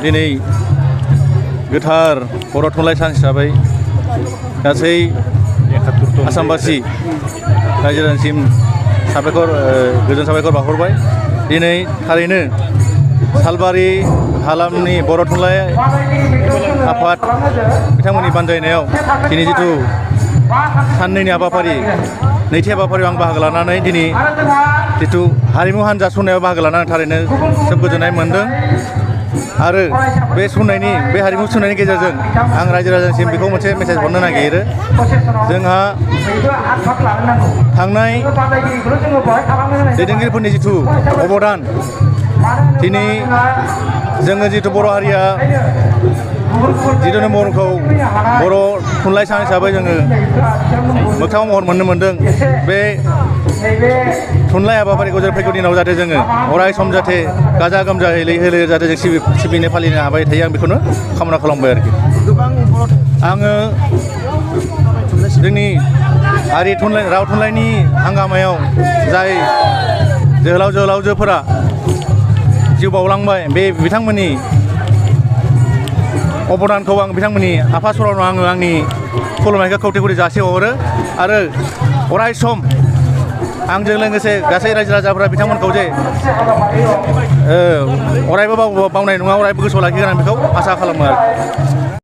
दिनै गोथार बर' थुनलाइ सान हिसाबै गासै आसामबासि रायजो राजासिम गोजोन साबायखर बावहरबाय। दिनै थारैनो सालबारि हालामनि बर' थुनलाइ आफाद बिथांमोननि बानजायनायाव दिनै जिथु साननैनि हाबाफारि नैथि हाबाफारियाव आं बाहागो लानानै दिनै जिथु हारिमु हान्जा सुनायाव बाहागो लानानै थारैनो जोबोद गोजोननाय मोन्दों। आरो बे सुनायनि बे हारिमु सुनायनि गेजेरजों आं रायजो राजानिसिम बेखौ मोनसे मेसेज हरनो नागिरो। जोंहा थांनाय दैदेनगिरिफोरनि जिथु अबदान दिनै जोङो जिथु बर' हारिया जिथु महरखौ बर' थुनलाइ सान हिसाबै जोङो मोगथाङाव महर मोननो मोन्दों। बे थुनलाइ हाबाफारिखौ जों फैगौ दिनाव जाहाथे जोङो अराय सम जाहाथे गाजा गोमजायै लैहोर जाहाथे जों सिबिनो फालिनो हाबाय थायो आं बेखौनो कामना खालामबाय आरोखि। आङो जोंनि हारि थुनलाइ राव थुनलाइनि हांगामायाव जाय जोहोलाव जोहोलावजोफोरा जिउ बाउलांबाय बे बिथांमोननि अबदानखौ आं बिथांमोननि आफासुरावनो आङो आंनि खुलुमनायखौ खौथि खौथि जासिहरो आरो अराय सम आंजों लोगोसे गासै रायजो राजाफोरा बिथांमोनखौ जे अरायबो बावनाय नङा, अरायबो गोसोआव लाखिगोन आं बेखौ आसा खालामो आरो।